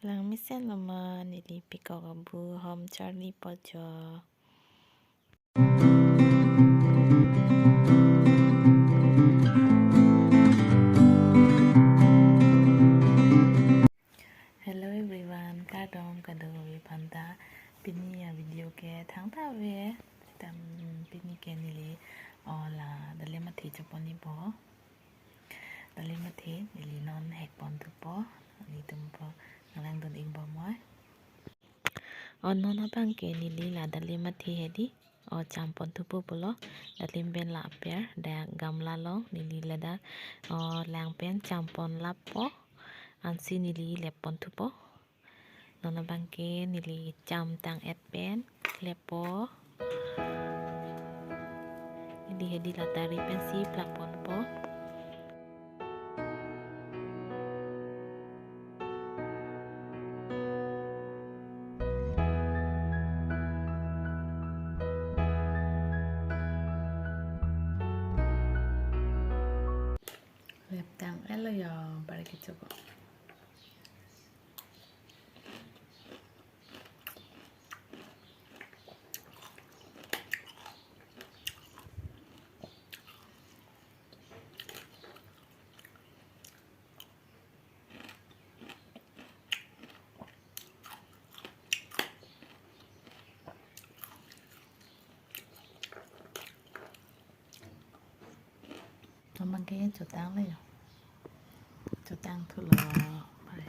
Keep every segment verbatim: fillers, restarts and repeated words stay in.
Langmesen lo ma, neli pekok abu hom charli po jo. Hello everyone, kardom kadokave aphanta. Pini avideo ke thangta ave. Tam pini ke neli, o, la dalim athe chopon-ipo. Dalim athe neli non hek pon thupo. Nelitum po nanglangdun-ik bom oi. O, non abang ke neli la dalim athe hedi, o, cham pon thupo pulo. Dalim pen la aper dak gamla along neli ladak, o, lang pen cham pon lap po. Ansi neli lep pon thupo. Non abang ke neli cham tang-et pen klepo. Neli hedi la tari pensi plak ponpo. Lep tang-et lo jo, bari kecho ko. Abang ke chotang lo jo. Chotang thulo. Pare.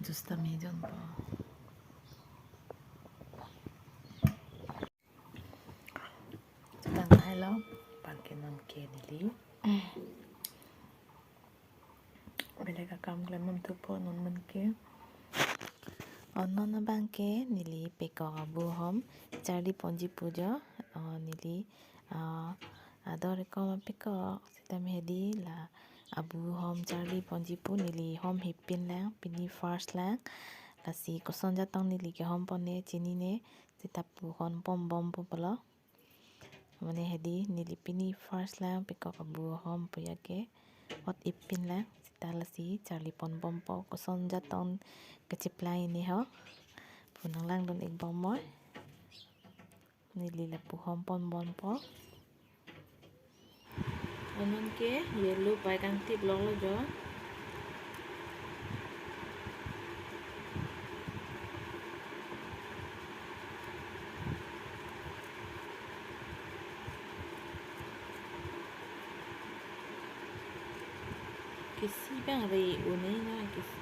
Juice ta me jonpo. Chotang hai lo. Abang ke non ke neli belek akam klem pon thupo non abang ke. O, non abang ke neli pekok abu hom charli ponji pu jo. O, neli, ah, ador-ik ma pekok. Sitame hedi la abu hom charli ponji pu, neli hom hip pin lang, pini first lang. Lasi koson jatong neli kehom pon ne chinine, seta pu hom pon bompo pulo. Mane hedi neli pini first lang pekok abu hom pu ya ke ot ip pin lang, seta lasi charli pon bompo, koson jatong kechiplang-i ne ho pu nanglangdun-ik bom oi. Neli lapu hom pon bompo. O, non ke yellow pai kangtip longlo jo. Kesi bang re-u ne na, kesi,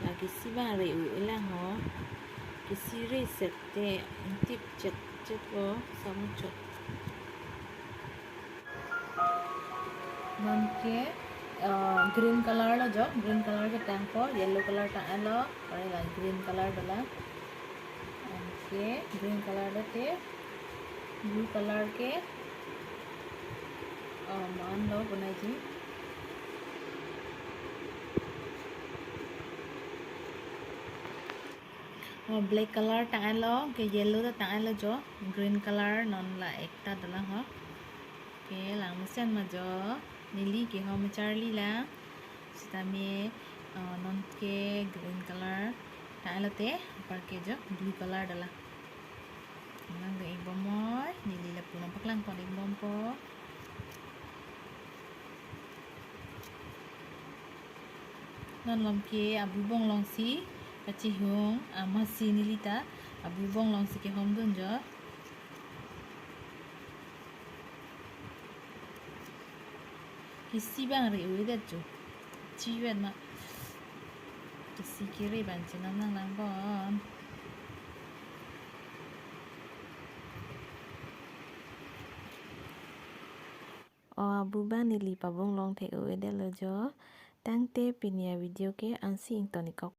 la kesi bang re-u-e lang ho. Kesi re sette ingtip chet chet lo, samuchot. Non ke, eh, green color lo jo, green color ke tangpo, yellow color tang-et lo, pare la green color dolang. Anke green color lote, blue color ke, oh, man lo punai ji. Oh, black color tang-et lo, ke yellow ta tang-et lo jo, green color non la ekta dolang ho. Ke langmesen ma jo, neli kehom charli lang. Sitame, ah, non ke green color tang-et lote, apar ke jo blue color dolang. Nanglangdun-ik bom oi, neli lapu nangpaklang pon-ik bompo. Non malom ke abu bong alongsi kachihung, amatsi neli ta abu bong alongsi kehomdun jo. Kesi bang re-u-edet jo. Chivet ma. Kesi kere bang chenam nanglang bon. O, abu bang neli pabong long thek-u-edet lo jo. Tangte pini avideo ke ansi ington-ik kok.